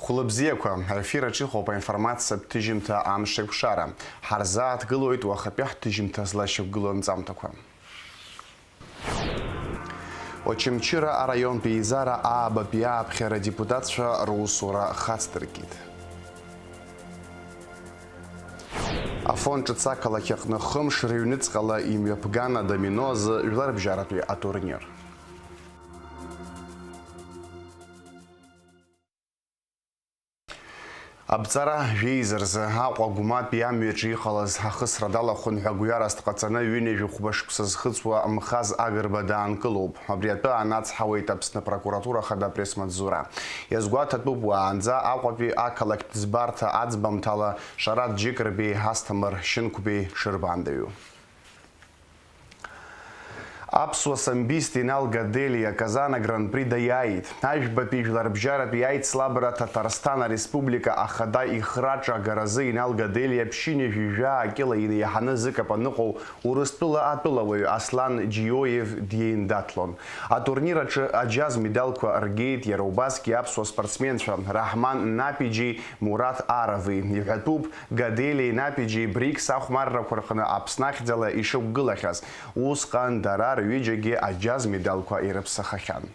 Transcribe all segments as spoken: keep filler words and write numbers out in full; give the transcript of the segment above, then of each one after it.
Хәлыбзиақәа, аефир аҿы иҟоуп аинформациатә ҭыжьымҭа Амш еиқәшара. Ҳарзааҭгылоит уахатәи ҳҭыжьымҭа злашьақәгылоу анҵамҭақәа. Очамчыра араионтә еизара аабатәи ааԥхьара адепутатцәа русура хацдыркит. Афон ҿыц ақалақь аҟны хымш рыҩныҵҟала имҩаԥган адомино азы жәларбжьаратәи атурнир. Абҵара жәеиза рзы Аҟәа Гәматәи амҩаҿы иҟалаз ахысра далахәын ҳәа гәҩарас дҟаҵаны ҩынҩажәи хәба шықәса зхыҵуа Мхаз Агрба даанкылоуп. Абри атәы анацҳауеит Аԥсны апрокуратура хада апресс-маҵзура. Иазгәаҭатәуп уаанӡа Аҟәатәи ақалақьтә ӡбарҭа аӡбамҭала Шараҭ Џьыкырбеи, Асҭамыр Шьынқәбеи шырбаандаҩу. Аԥсуа самбист Инал Гаделиа Казан агран-при даиааит. Ажәбатәи жәларбжьаратәи аицлабра Ҭаҭарсҭан Ареспублика Ахада ихраҿы агаразы Инал Гаделиа ԥшьынҩажәи жәаа кьыла инеиҳаны зыкапаныҟәоу Урыстәыла атәылауаҩ Аслан Џьиоев диеиндаҭлон. Атурнир аҿы аџьаз медалқәа ргеит иара убасгьы аԥсуа спортсменцәа Раҳман Напиџьи Мураҭ Арови. Иҳәатәуп, Гаделиеи Напиџьи БРИКС ахәмаррақәа рҟны Аԥсны ахьӡала ишықәгылахьаз. Усҟан дара рҩыџьагьы аџьаз медалқәа ирыԥсахахьан.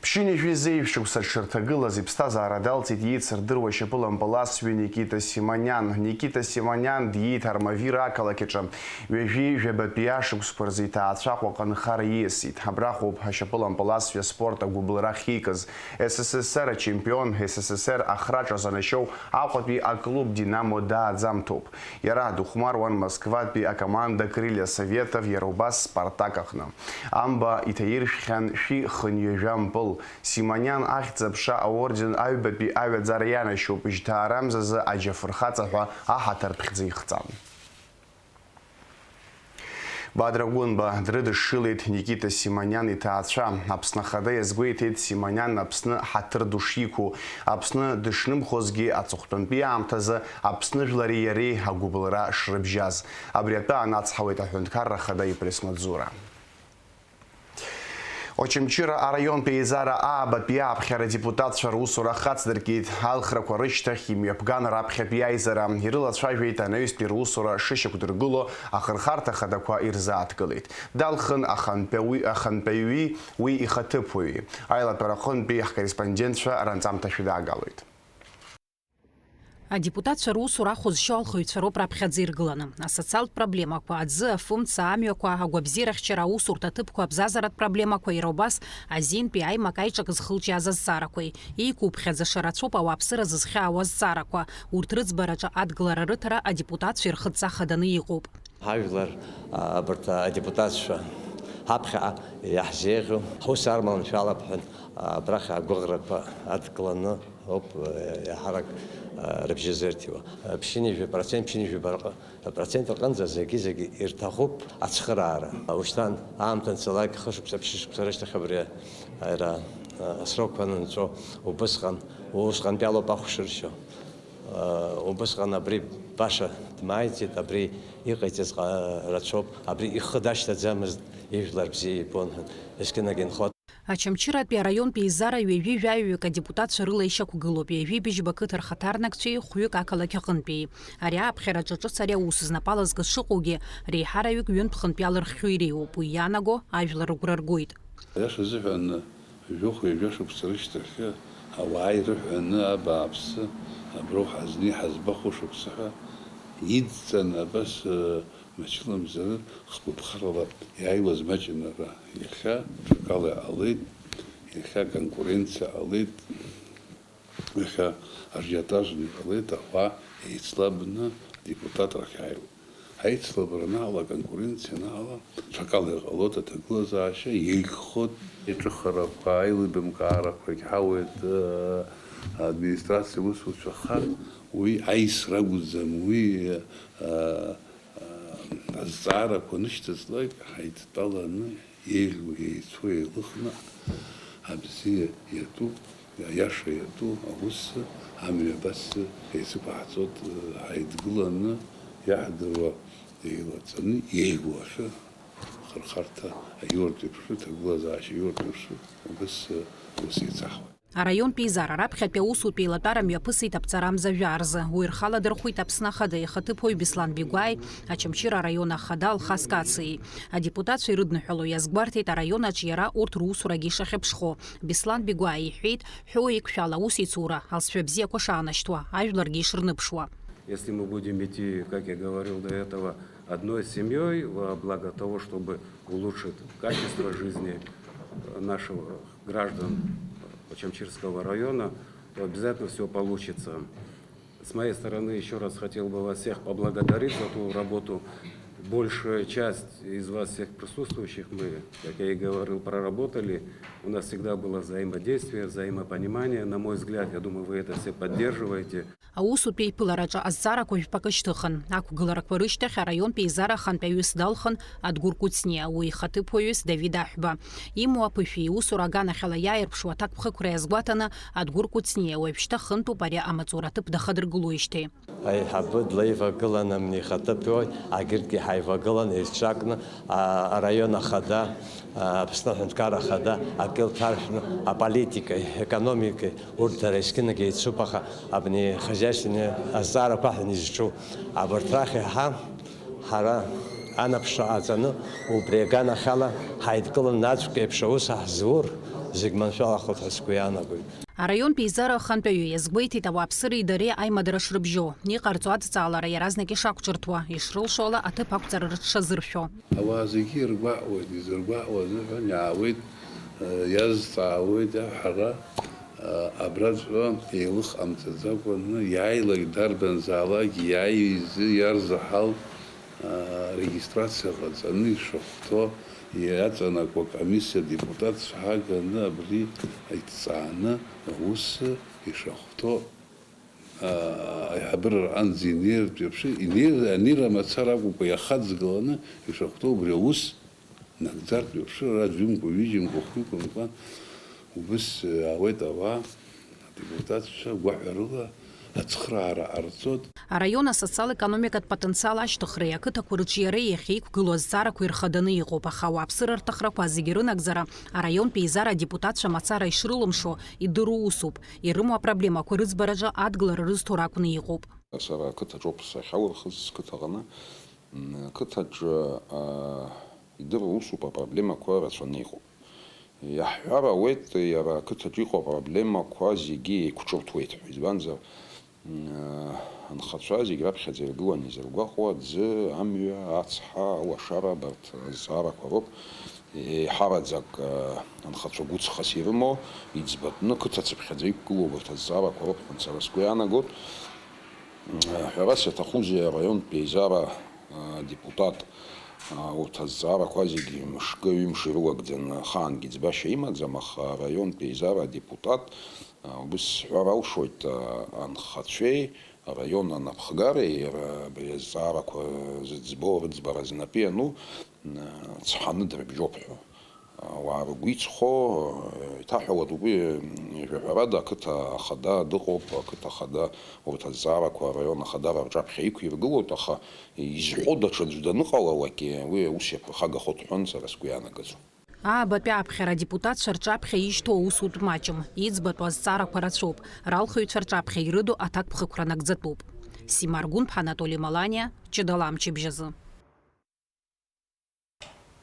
Ԥшьынҩажәи зеижә шықәса дшырҭагылаз иԥсҭазаара далҵит иеицырдыруа шьапылампыласҩы Никита Симониан. Никита Симониан диит Армавир ақалақь аҿы. Ҩажәи жәабатәи ашықәсқәа рзы иҭаацәа Аҟәаҟа нхара ииасит. Абраҟоуп ашьапылампыласҩы аспорт агәыбылра ахьикыз. С С С Р ачемпион, С С С Р ахраҿа занашьоу Аҟәатәи аклуб Динамо дааӡамҭоуп. Иара дыхәмаруан Москватәи акоманда Крылья Советов, иара убас Спартак аҟны. Амба иҭаиршәхьан шәи хынҩажәа мпыл. Симониан ахьӡ-аԥша аорден аҩбатәи аҩаӡара ианашьоуп, жьҭаарамзазы аџьафырхаҵа ҳәа аҳаҭыртә хьӡы ихҵан. Бадра Гәынба дрыдышшылеит Никита Симониан иҭаацәа. Аԥсны Ахада иазгәеиҭеит Симониан Аԥсны ҳаҭыр ду шиқәу, Аԥсны дышнымхозгьы аҵыхәтәантәи аамҭазы Аԥсны жәлари иареи агәыбылра шрыбжьаз. Абри атәы анацҳауеит Аҳәынҭқарра Ахада ипресс-маҵзура. Очамчыра араионтә еизара аабатәи ааԥхьара адепутатцәа русура хацдыркит. Алхрақәа рышьҭахь имҩаԥган раԥхьатәи аизара. Ирылацәажәеит анаҩстәи русура шышьақәдыргыло ахырхарҭа хадақәа ирзааҭгылеит. Далхын ахантәаҩи, ахантәаҩи уи ихаҭыԥуаҩи. Аилатәара аҟынтәи ҳкорреспондентцәа ранҵамҭа шәыдаагалоит. Адепутатцәа русура ахәы зшьо алхыҩцәа роуп раԥхьаӡа иргыланы. Асоциалтә проблемақәа, аӡы, афымца, амҩақәа, агәабзиарахьчара, аусурҭа аҭыԥқәа, абзазаратә проблемақәа, иара убас азинтәи аимак-аиҿак зхылҿиааз азҵаарақәеи. Еиқәуԥхьаӡаша рацәоуп ауааԥсыра зызхьаауа азҵаарақәа. Урҭ рыӡбараҿы адгылара рыҭара адепутатцәа ирхыдҵа хаданы иҟоуп. Ҳажәлар, а, абарҭ адепутатцәа ҳаԥхьаҟа иаҳзеиӷьу ҳус армалан шәалап ҳәа, а, абрахь агәыӷрақәа адкыланы ауп, а, иаҳарак, а, рыбжьы зырҭиуа. А, ԥшьынҩажәи процент, ԥшьынҩажәи бара-, процент рҟынӡа зегьы-зегьы ирҭахуп ацхыраара. А, ушьҭан аамҭа анцалак, хышықәса, ԥшьышықәса рышьҭахь абри, а, ара, а, асрокқәа анынҵәо, убысҟан, усҟантәи алоуп ахә шыршьо. Убысҟан абри баша дмааиӡеит, абри иҟаиҵаз ҟа-, рацәоуп, абри ихы дашьҭаӡамызт, ижәлар бзиа ибон ҳәа, есқьынагь инхот. Очамчыратәи араионтә еизара ҩажәи жәаҩаҩык адепутатцәа рыла ишьақәгылоуп, ҩажәи быжьба қыҭа рхаҭарнакцәеи хәҩык ақалақь аҟынтәи. Ари ааԥхьараҿы ҿыц ари аус знапала зкыз шыҟоугьы, реиҳараҩык ҩынтә-хынтә иалырххьоу иреиуоуп, уи иаанаго ажәлар рыгәра ргоит. Иаша азыҳәан, жәохә-ҩажәа шықәса рышьҭахьы ауаа ирыҳәаны абааԥсы, аброуп ҳазнеи ҳазбахәо шықәса ҳәа идҵан абас, ы, мчыламзар хԥыԥхарала иааиуаз маҷын ара. Иахьа ҽакала иҟалеит, иахьа конкуренциа ҟалеит. Иахьа ажиотажны иҟалеит, ауаа еицлабны адепутатрахь иааиуеит. Аицлабра анаала, аконкуренциа анаала, ҽакала иҟалоит аҭагылазаашьа, еиӷьхоит. Иҿыхарақәа, аилибамкаарақәагь ҳауеит, э, администрациа аусуцәа, аха уи аисра акәӡам, уи, э, азҵаарақәа анышьҭыҵлак, ҳаидтәаланы еиӷьу, еицу, еилыхны, абзиа иатәу, аиаша иатәу аус, амҩа абас еицықәаҳҵоит, ҳаидгыланы, иаҳдыруа еилаҵаны, еиӷьу ашәы, ахырхарҭа аиуртә еиԥш, аҭагылазаашьа аиуртә еиԥш, убас ус еицаҳуеит. Араионтә еизара раԥхьатәи аусутә еилатәара мҩаԥысит Аԥҵарамза жәаа рзы. Уи рхаладырхәит Аԥсны Ахада ихаҭыԥуаҩ Беслан Бигәааи, Очамчыра араион Ахада Алхас Кациеи. Адепутатцәа ирыдныҳәало иазгәарҭеит араион аҿы иара урҭ русурагьы ишахьыԥшхо. Беслан Бигәааи иҳәеит, ҳәоу еиқәшәала аусеицура, алҵшәа бзиақәа шаанашьҭуа, ажәларгьы ишырныԥшуа. Если мы будем идти, как я говорил до этого, одной семьей во благо того, чтобы улучшить качество жизни наших граждан Очамчирского района, то обязательно всё получится. С моей стороны ещё раз хотел бы вас всех поблагодарить за ту работу. Большая часть из вас, всех присутствующих, мы, как я и говорил, проработали. У нас всегда было взаимодействие, взаимопонимание. На мой взгляд, я думаю, вы это все поддерживаете. Аусутә еиԥылараҿы азҵаарақәа жәпакы шьҭыхын. Ақәгыларақәа рышьҭахь араионтә еизара ахантәаҩыс далхын Адгәыр Кәыҵниа, уи ихаҭыԥуаҩыс Давид Аҳәба. Имоу аԥышәеи иусура аганахьала иааирԥшуа аҭакԥхықәра иазгәаҭаны, Адгәыр Кәыҵниа уажәшьҭа хынтәуп ари амаҵура аҭыԥ дахадыргылоижьҭеи. Аиҳабы длеивагылан амни ихаҭыԥуаҩ, агьырҭгьы ҳаивагылан еицҿакны, а, араион ахада, а, Аԥсны аҳәынҭқар ахада акы илҭаршәны аполитикеи, економикеи, урҭ дара есқьынагь еицуп, аха абни хозяйственный азҵаарақәа ҳәа изҿу абарҭ рахь иаҳа ҳара анаԥшра ҟаҵаны, убри аганахьала ҳаидкыланы аӡәк еиԥш аус ҳзур, зегь маншәалахоит ҳәа сгәы иаанагоит. Араионтә еизара ахантәаҩы иазгәеиҭеит ауааԥсыреи дареи аимадара шрыбжьоу, иҟарҵо адҵаалара иаразнак ишақәҿырҭуа, ишрылшо ала аҭыԥ ақәҵара рыҽшазыршәо. Ауаа зегьы иргәаҟуеит, изыргәаҟуа азыҳәан иаауеит, э, иазҵаауеит, ҳара, э, абраҵәҟьа еилых ҟамҵаӡакәаны иааилак дарбанзаалак иааиз иарзаҳал, э, регистрациа ҟаҵаны ишахәҭоу иаҵанакуа акомиссиа адепутатцәа ҳаганы абри иҭҵааны аус ишахәҭоу, аа, аиҳабыра рҟынӡа инеиртә еиԥш, инеир-, анеира мацара акәымкәа, иахаҵгыланы ишахәҭоу убри аус нагӡартә еиԥш, ара ӡәымкәа, ҩыџьамкәа, хәҩыкәа, убыс иаауеит ауаа, адепутатцәа гәаҳәарыла ацхыраара ҟарҵоит. Араион асоциал-економикатә потенциал ашьҭыхреи ақыҭақәа рыҿиареи иахьеиқәгылоу азҵаарақәа ирхаданы иҟоуп, аха ауааԥсыра рҭахрақәа зегьы рынагӡара араионтә еизара адепутатцәа мацара ишрылымшо идыруа усуп, ирымоу апроблемақәа рыӡбараҿы адгылара рызҭо ракәны иҟоуп. Сара ақыҭаҿоуп сахьаурхыз, сқыҭаҟны. М, ақыҭаҿы, а, идыруа усуп, апроблемақәа рацәаны иҟоуп. Иаҳҳәар ауеит, иара ақыҭаҿы иҟоу апроблемақәа зегьы еиқәҿырҭуеит ҳәа. Избанзар, м, анхацәа зегь раԥхьаӡа иргыланы изыргәаҟуа аӡы, амҩа, ацҳа, алашара, абарҭ азҵаарақәа роуп. Еиҳараӡак, а, анхацәа гәыҵхас ирымоу, иӡбатәны қыҭацыԥхьаӡа иқәгылоу убарҭ азҵаарақәа роуп ҳәа сара сгәы иаанагоит. М, ҳәарас иаҭахузеи, араионтә еизара, а, адепутат, а, урҭ азҵаарақәа зегьы мышкы, ҩымш ирылагӡаны ахаангьы ӡбашьа имаӡам, аха араионтә еизара адепутат, а, убыс сҳәар алшоит, а, анхацәеи араион анапхгареи иара абри азҵаарақәа зыӡбо, рыӡбара знапы иану, м, цҳаны дрыбжьоуп ҳәа. Ауаа ргәы иҵхо, еиҭаҳәалатәуп уи, м, жәаҳәарада, ақыҭа ахада дыҟоуп, ақыҭа ахада урҭ азҵаарақәа араион ахадара рҿаԥхьа иқәиргылоит, аха изҳәо даҽаӡә даныҟалалакгьы, уи аус иаԥырхагахоит ҳәа сара сгәы иаанагӡом. Аабатәи ааԥхьара адепутатцәа рҿаԥхьа ишьҭоу аусутә маҷым, иӡбатәу азҵаарақәа рацәоуп, ралхыҩцәа рҿаԥхьа ирыду аҭакԥхықәра нагӡатәуп. Сима Аргәынԥҳа, Анатоли Маланиа, Ҷыдала амчыбжь азы.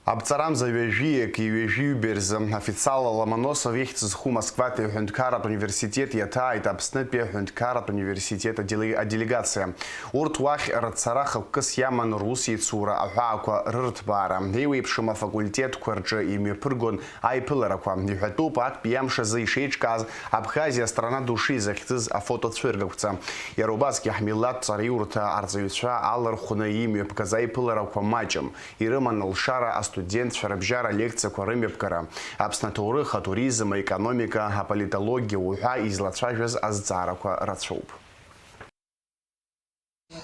Аԥҵарамза ҩажәиеки ҩажәи ҩбеи рзы официалла Ломоносов ихьӡ зху Москватәи аҳәынҭқарратә университет иаҭааит Аԥснытәи аҳәынҭқарратә университет аделе-, аделегациа. Урҭ уахь рцара хықәкыс иаман русеицура аҳәаақәа рырҭбаара. Еиуеиԥшым афакультетқәа рҿы имҩаԥыргон аиԥыларақәа. Иҳәатәуп, актәи амш азы ишеиҿкааз Абхазия страна души захьӡыз афотоцәыргақәҵа. Иара убасгьы ҳмилаҭ ҵараиурҭа арҵаҩцәа алархәны имҩаԥгаз аиԥыларақәа маҷым. Ирыман алшара астудентцәа рыбжьара лекциақәа рымҩаԥгара, Аԥсны аҭоурых, атуризм, аекономика, аполитологиа уҳәа излацәажәаз азҵаарақәа рацәоуп.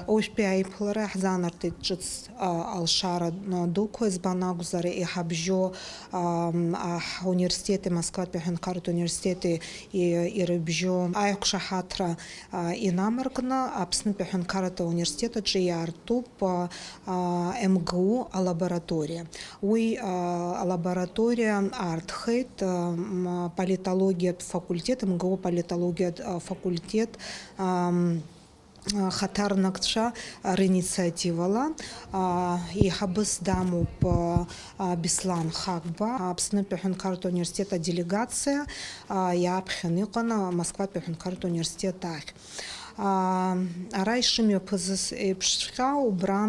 Уажәтәи аиԥылара иаҳзаанартит ҿыц, а, алшара, а, дуқәа, избан акәзар, иҳабжьоу, а, м, а, ҳуниверситети, Москватәи аҳәынҭқарратә университети и-, ирыбжьоу аиқәшаҳаҭра, а, инамаркны Аԥснытәи аҳәынҭқарратә университет аҿы иаартуп, а, а, М Г У алабораториа. Уи, а, алабораториа аартхеит, а, м, политологиатә факультет, М Г У политологиатә, а, факультет, ам, хаҭарнакцәа ринициативала, а, еиҳабыс дамоуп, а, а, Беслан Хагба, Аԥснытәи аҳәынҭқарратә университет аделегациа, а, иааԥхьан иҟан, а, Москватәи аҳәынҭқарратә университет ахь. А, ара ишымҩаԥызыз еиԥшҵәҟьа, убра,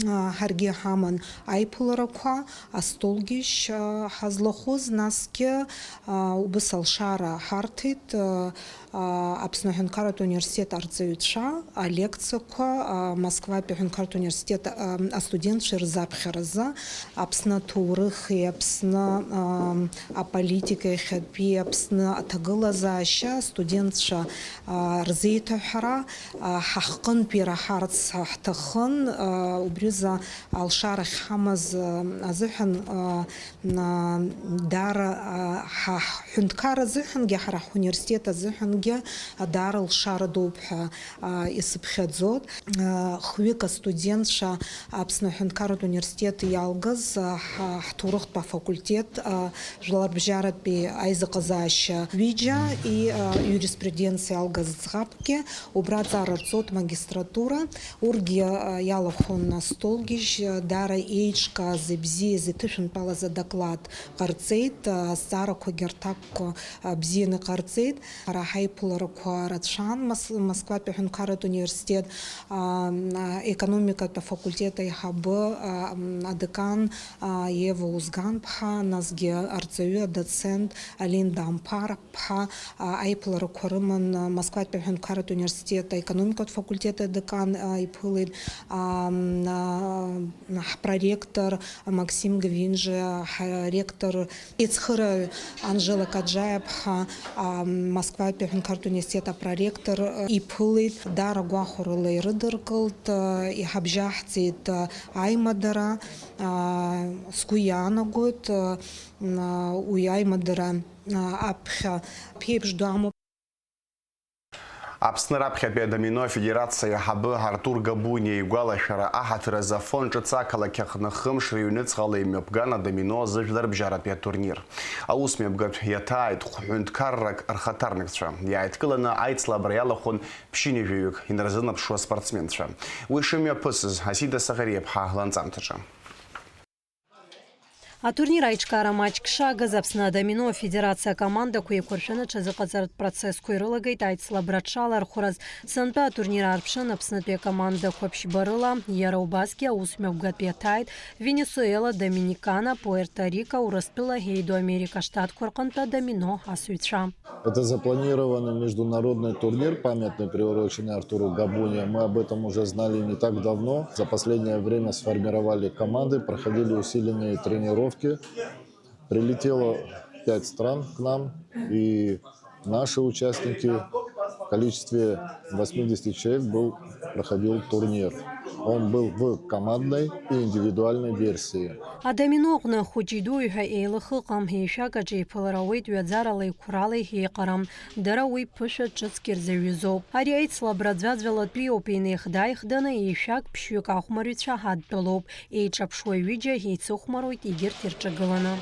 а, ҳаргьы ҳаман аиԥыларақәа, астолгьежь, а, ҳазлахәыз, насгьы, а, убыс алшара ҳарҭеит, а, а, Аԥсны аҳәынҭқарратә университет арҵаҩцәа алекциақәа, а, Москватәи аҳәынҭқарратә университет, а, астудентцәа рзаԥхьаразы, Аԥсны аҭоурыхи, Аԥсны, а, аполитика иахьатәи, Аԥсны аҭагылазаашьа астудентцәа, а, рзеиҭаҳәара, а, ҳахҟынтә ираҳарц ҳҭахын, а, убриазы алшара ахьҳамаз, а, азыҳәан, а, м, а, даара, а, ҳа ҳҳәынҭқар азыҳәангьы, ҳара ҳуниверситет азыҳәангьы, а, даара лшара дууп ҳәа, а, исыԥхьаӡоит. А, хҩык астудентцәа Аԥсны аҳәынҭқарратә университет иалгаз, а, ҳа ҳҭоурыхтә афакультет, а, жәларбжьаратәи аизыҟазаашьа ҩыџьа и, а, юриспруденциа иалгаз ӡӷаб Ки, убра аҵара рҵоит магистратура, урҭгьы, а, иалахәын астолгьежь, а, даара еиҿкааз, ибзиаз, иҭышәынтәалаз адоклад ҟарҵеит, а, азҵаарақәагьы рҭакқәа, а, бзианы ҟарҵеит. Ҳара ҳаиԥыларақәа рацәан Мос-, Москватәи аҳәынҭқарратә университет, а, м, а, економикатә афакультет аиҳабы, а, м, адекан, а, Ева Узганԥҳа, насгьы арҵаҩы, адоцент Алинда Амԥар ԥҳа, а, аиԥыларақәа рыман, а, Москватәи аҳәынҭқарратә университет аекономикатә факультет адекан, а, иԥылеит, а, м, а, ҳпроректор Максим Гвинжиа, ҳаректор ицхыраҩ Анжела Каджаиа ԥҳа, а, Москватәи аҳәынҭқарратә университет апроректор, а, иԥылеит. Даара гәахәарыла ирыдыркылт, а, иҳабжьаҳҵеит, а, аимадара, а, сгәы иаанагоит, а, м, а, уи аимадара, а, аԥхьа ԥеиԥш ду амоуп. Аԥсны раԥхьатәи адомино афедерациа аиҳабы Артур Габуниа игәалашәара аҳаҭыр азы Афон ҿыц ақалақь аҟны хымш рыҩныҵҟала имҩаԥган адомино азы жәларбжьаратәи атурнир. Аус мҩаԥгатә иаҭааит хә-, ҳәынҭқаррак рхаҭарнакцәа. Иааидкыланы аицлабра иалахәын ԥшьынҩажәаҩык инарзынаԥшуа спортсменцәа. Уи шымҩаԥысыз, Асида Саӷариаԥҳа ланҵамҭаҿы. Атурнир аиҿкаара маҷк шагыз, Аԥсны адомино афедерациа акомандақәа еиқәыршәаны аҽазыҟаҵаратә процессқәа ирылагеит аицлабра аҽалархәраз. Сынтәа атурнир аарԥшын Аԥснытәи акомандақәа ԥшьба рыла, иара убасгьы аус мҩаԥгатә иаҭааит Венесуела, Доминикана, Пуерто-Рико, Урыстәыла, Еиду Америка Штатқәа рҟынтә адомино асыҩцәа. Это запланированный международный турнир, памятный, приуроченный Артуру Габуния. Мы об этом уже знали не так давно. За последнее время сформировали команды, проходили усиленные тренировки. Прилетело пять стран к нам, и наши участники в количестве восьмидесяти человек был, проходил турнир. Он был в командной и индивидуальной версии. Адомино аҟны хәыҷи-дуи ҳәа еилых ыҟам, еишәак аҿы еиԥылара ауеит ҩаӡаралеи қәралеи еиҟарам, дара уи ԥышәа ҿыцк ирзаҩызоуп. Ари аицлабра ӡәаӡәалатәиоуп, инеихда-ааихданы еишәак ԥшьҩык ахәмарҩцәа ҳадтәалоуп, еиҿаԥшуа ҩыџьа еицыхәмаруеит егьырҭ ирҿагыланы.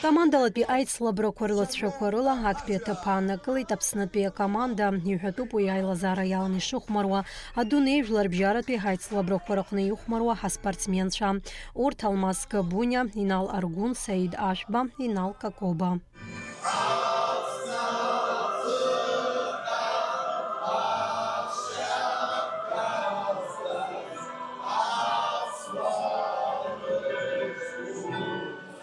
Командалатәи аицлабрақәа рлыҵшәақәа рыла актәи аҭыԥ ааннакылеит Аԥснытәи акоманда. Иҳәатәуп уи аилазаара иалан ишыхәмаруа, адунеи жәларбжьаратәи ҳаицлабрақәа рыҟны ихәмаруа ҳаспортсменцәа. Урҭ Алмаз Габуниа, Инал Аргәын, Саид Ашәба, Инал Какоба.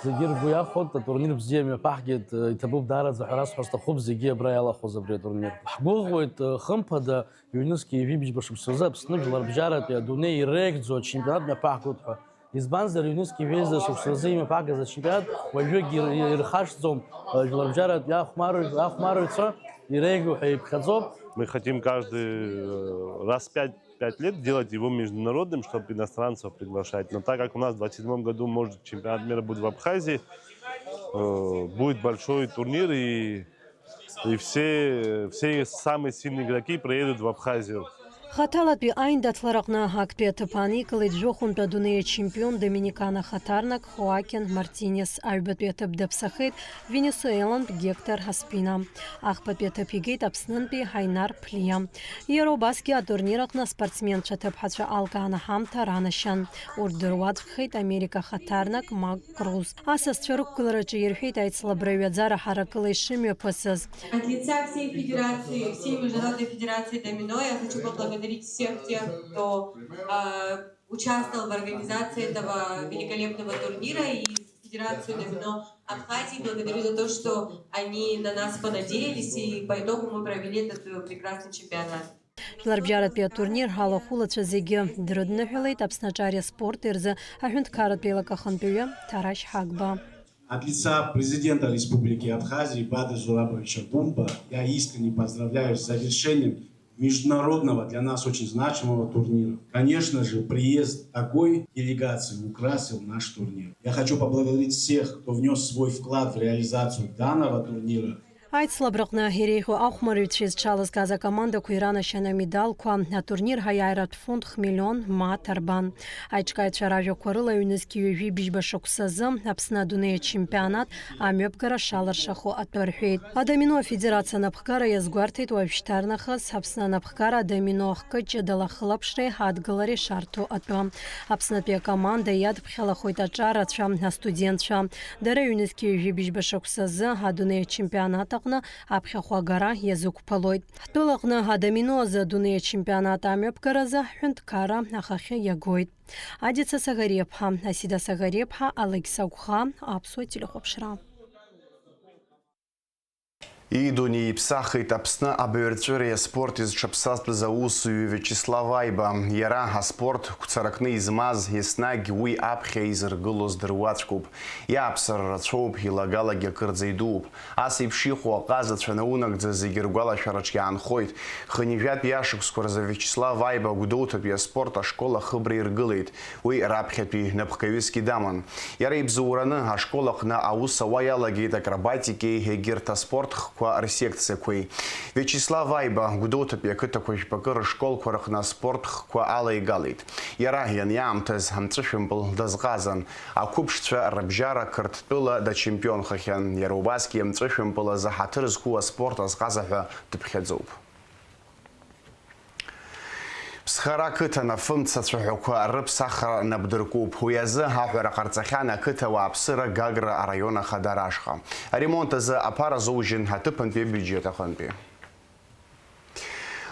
Зегьы ргәы иахәоит, атурнир бзиа мҩаԥаҳгеит, иҭабуп даараӡа ҳәа расҳәар сҭахуп зегьы абра иалахәыз абри атурнир. Ҳгәыӷуеит, хымԥада, ҩнызқьи жәибжьба шықәсазы Аԥсны жәларбжьаратәи адунеи иреигӡоу ачемпионат мҩаԥаҳгоит ҳәа. Избанзар, ҩнызқь жәеиза шықәсазы имҩаԥаагаз ачемпионат уажәыгь ир-, ир-, ирхашҭӡом, жәларбжьаратә иахәмарыҩ-, ахәмарыҩцәа иреиӷьу ҳәа иԥхьаӡоуп. Мы хотим каждый, э, раз в пять, пять лет делать его международным, чтобы иностранцев приглашать. Но так как у нас в двадцать седьмом году, может, чемпионат мира будет в Абхазии, э, будет большой турнир, и, и все, все самые сильные игроки приедут в Абхазию. Хаҭалатәи аиндаҭлараҟны актәи аҭыԥ ааникылеит жәохәынтә адунеи ачемпион доминикан ахаҭарнак Хоакин Мартинес. Аҩбатәи аҭыԥ даԥсахеит венесуелантә Гектор Аспина. Ахԥатәи аҭыԥ игеит Аԥснынтәи Ҳаинар Ԥлиа. Иара убасгьы атурнир аҟны аспортсменцәа ҭыԥҳацәа алкааны ҳамҭа ранашьан. Урҭ дыруаӡәкхеит Америка ахаҭарнак Мак Круз. Асасцәа рықәгылараҿы ирҳәеит аицлабра ҩаӡара ҳаракыла ишымҩаԥысыз. От лица всей федерации, всей международной федерации домино я хочу поблагодарить всех тех, кто, а, участвовал в организации этого великолепного турнира, и Федерацию домино Абхазии благодарю за то, что они на нас понадеялись, и по итогу мы провели этот, э, прекрасный чемпионат. Жәларбжьаратәи атурнир ҳалахәылацәа зегьы дрыдныҳәалеит Аԥсны аҿар аспорт рзы аҳәынҭқарратә еилак ахантәаҩы Ҭарашь Ҳагба. От лица президента Республики Абхазия Бады Зурабовича Гумба я искренне поздравляю с завершением международного для нас очень значимого турнира. Конечно же, приезд такой делегации украсил наш турнир. Я хочу поблагодарить всех, кто внес свой вклад в реализацию данного турнира. Аицлабраҟны иреиӷьу ахәмарыҩцәа зҽалызкааз акомандақәа иранашьан амедалқәа, атурнир ҳаиааиратә фонд хмиллион мааҭ арбан. Аиҿкааҩцәа ражәақәа рыла, ҩнызқь ҩажәи бжьба шықәсазы Аԥсны адунеи ачемпионат амҩаԥгара шалыршахо атәы рҳәеит. Адомино афедерациа анапхгара иазгәарҭеит уажәшьҭарнахыс Аԥсны анапхгара адомино ахкы ҷыдала ахылаԥшреи адгылареи шарҭо атәы. Аԥснытәи акоманда иадԥхьалахоит аҿарацәа, астудентцәа. Дара ҩнызқь ҩажәи бжьба шықәсазы адунеи ачемпионат аҟны аԥхьахә агара иазықәԥалоит. Ҳтәылаҟны адомино азы адунеи ачемпионат амҩаԥгаразы ҳҳәынҭқарра ахахьы иагоит. Адица Сагариаԥҳа, Асида Сагариаԥҳа, Алекса Гәха, Аԥсуа телехәаԥшра. Идунеи иԥсахит Аԥсны абаҩрҵәыреи аспорти зҽаԥсазтәыз аусзуҩы Виачеслав Аиба. Иара аспорт гәцаракны измаз, еснагь уи аԥхьа изыргылоз дыруаӡәкуп. Иааԥсара рацәоуп, илагалагьы акырӡа идууп. Ас еиԥш иҟоу аҟазацәа наунагӡа зегьы ргәалашәараҿ иаанхоит. Хынҩажәатәи ашықәсқәа рзы Виачеслав Аиба Гәдоуҭатәи аспорт ашкол ахыбра иргылеит. Уи раԥхьатәи напхгаҩысгьы даман. Иара ибзоураны ашкол аҟны аус ауа иалагеит акробатикеи егьырҭ аспорт хкқәа рсекциақәеи. Виачеслав Аиба Гәдоуҭатәи ақыҭақәа жәпакы рышколқәа рҟны аспорт хкқәа алаигалеит. Иара ианиаамҭаз амҵәышәымпыл дазҟазан. Ақәыԥшцәа рыбжьара Қырҭтәыла дачемпионхахьан, иара убасгьы амҵәышәымпыл азы ҳаҭыр зқәу аспорт азҟаза ҳәа дыԥхьаӡоуп. Ԥсхара ақыҭан афымца цәаҳәақәа рыԥсахра нап дыркуп. Уи азы аҳәара ҟарҵахьан ақыҭа ауааԥсыра Гагра араион ахадара ашҟа. Аремонт азы аԥара азоужьын аҭыԥантәи абиуџьет аҟынтәи.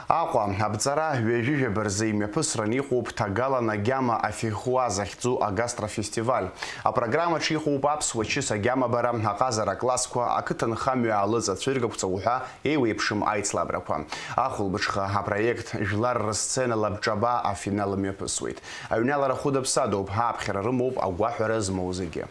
Аҟәа, аԥҵара ҩажәи жәаба рзы имҩаԥысран иҟоуп ҭагалан агьама афихуа захьӡу агастрофестиваль. Апрограммаҿ иҟоуп аԥсуа чыс агьамабара, аҟазара аклассқәа, ақыҭанхамҩа алыҵа цәыргақәҵа уҳәа еиуеиԥшым аицлабрақәа. Ахәылбыҽха апроект Жәлар рысценала Бҿаба афинал мҩаԥысуеит. Аҩналара хәыда-ԥсадоуп, ааԥхьара рымоуп агәаҳәара змоу зегьы.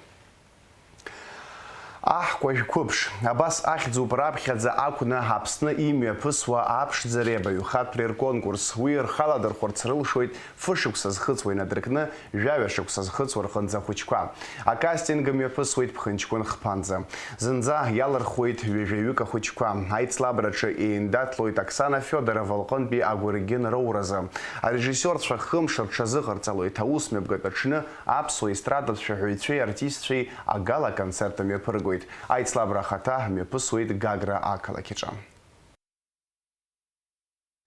Аҳкәажә қәыԥш. Абас ахьӡуп раԥхьаӡа акәны Аԥсны имҩаԥысуа аԥшӡареи абаҩхатәреи рконкурс. Уи рхаладырхәырц рылшоит фышықәса зхыҵуа инадыркны, жәаҩа шықәса зхыҵуа рҟынӡа ахәыҷқәа. Акастинг мҩаԥысуеит ԥхынҷкәын хԥанӡа. Зынӡа иалырхуеит ҩажәаҩык ахәыҷқәа. Аицлабраҿы еиндаҭлоит Оксана Федорова лҟынтәи агәыргьын роуразы. Арежиссиорцәа хымш рҽазыҟарҵалоит аус мҩаԥгатә аҽны аԥсуа естрадатә шәаҳәаҩцәеи артистцәеи агала-концерт мҩаԥыргоит. Аицлабра ахаҭа мҩаԥысуеит Гагра ақалақь аҿы.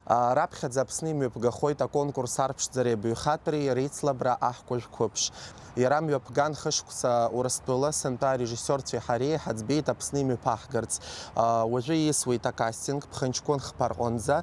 Раԥхьаӡа Аԥсны имҩаԥгахоит аконкурс арԥшӡареи абаҩхатәреи реицлабра Аҳкәажә қәыԥш. Иара мҩаԥган хышықәса Урыстәыла, сынтәа арежиссиорцәеи ҳареи ҳаӡбеит Аԥсны имҩаԥаҳгарц. Уажәы ииасуеит акастинг ԥхынҷкәын хԥа рҟынӡа,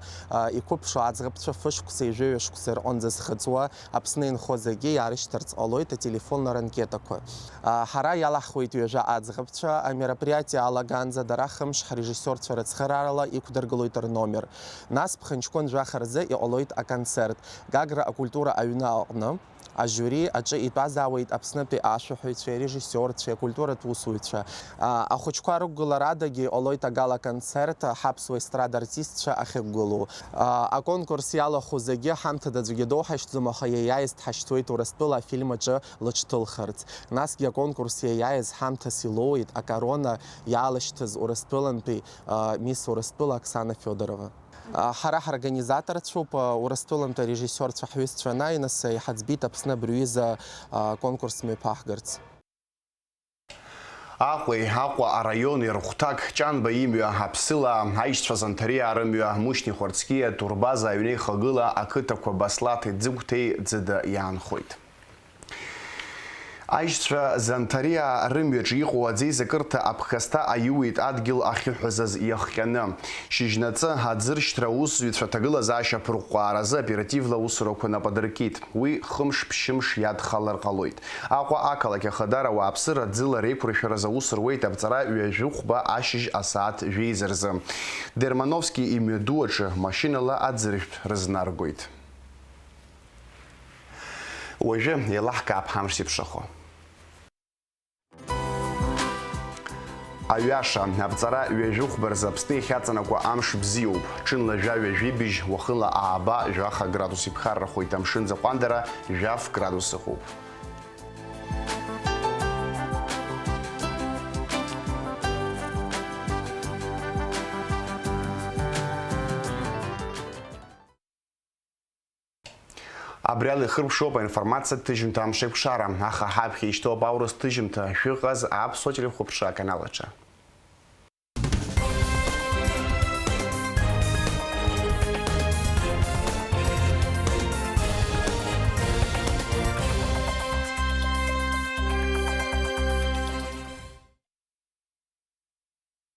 иқәыԥшу аӡӷабцәа фышықәсеи жәаҩа шықәсеи рҟынӡа зхыҵуа Аԥсны инхо зегьы иаарышьҭырц ҟалоит ателефонла ранкетақәа. Ҳара иалаҳхуеит ҩажәа аӡӷабцәа, амероприатиа алаганӡа дара хымш ҳрежиссиорцәа рыцхыраарала иқәдыргылоит рномер. Нас ԥхынҷкәын Ашәҟәқәа жәаха рзы иҟалоит аконцерт Гагра акультура аҩны аҟны. Ажиури аҿы итәазаауеит Аԥснытәи ашәаҳәаҩцәеи арежиссиорцәеи акультуратә усуҩцәа. А, ахәыҷқәа рықәгыларадагьы иҟалоит агала-концерт ҳаԥсуа естрада артистцәа ахьықәгылоу. А, аконкурс иалахәу зегьы ҳамҭада аӡәгьы доуҳашьҭӡом, аха иаиааиз дҳашьҭуеит Урыстәыла афильм аҿы лыҽҭылхырц. Насгьы аконкурс иаиааиз ҳамҭас илоуеит акорона иаалашьҭыз Урыстәылантәи, а, Мисс Урыстәыла Оксана Федорова. А, ҳара ҳорганизаторцәоуп, а, Урыстәылантәи арежиссиорцәа ҳҩызцәа анааи, нас, а, иҳаӡбеит Аԥсны абри аҩыза, а, конкурс мҩаԥаҳгарц. Аҟәеи Аҟәа араиони рыхәҭак Ҷанба имҩа, Аԥсыла, аишьцәа Занҭариаа рымҩа, Мушьни Хәарцкиа, Турбаза аҩнеихагыла ақыҭақәа Баслаҭи Ӡыгәҭеи ӡыда иаанхоит. Аишьцәа Занҭариаа рымҩаҿы иҟоу аӡеизакырҭа аԥхасҭа аиуит адгьыл ахьыҳәазаз иахҟьаны. Шьыжьнаҵы аӡыршьҭра аусзуҩцәа аҭагылазаашьа аԥырҟәҟәааразы оперативла аусурақәа нап адыркит. Уи хымш-ԥшьымш иадхалар ҟалоит. Аҟәа ақалақь ахадара ауааԥсыра ӡыла реиқәыршәараз аус руеит аԥҵара ҩажәи хәба ашьыжь асааҭ жәеиза рзы. Дермановски имҩаду аҿы машьынала аӡыршәтә рызнаргоит. Уажәы еилаҳкаап ҳамш зеиԥшрахо. Аҩаша, аԥҵара ҩажәи хәба рзы Аԥсны иахьаҵанакуа амш бзиоуп. Ҽынла жәаҩа жәибжь, уахынла ааба, жәаха градус иԥхаррахоит, амшын аӡы аҟәандара жәаф градус ыҟоуп. Абри ала ихыркәшоуп аинформациатә ҭыжьымҭа Амшеикәшара, аха ҳаԥхьа ишьҭоуп аурыс ҭыжьымҭа, шәыҟаз аԥсуа телехәаԥшра аканал аҿы.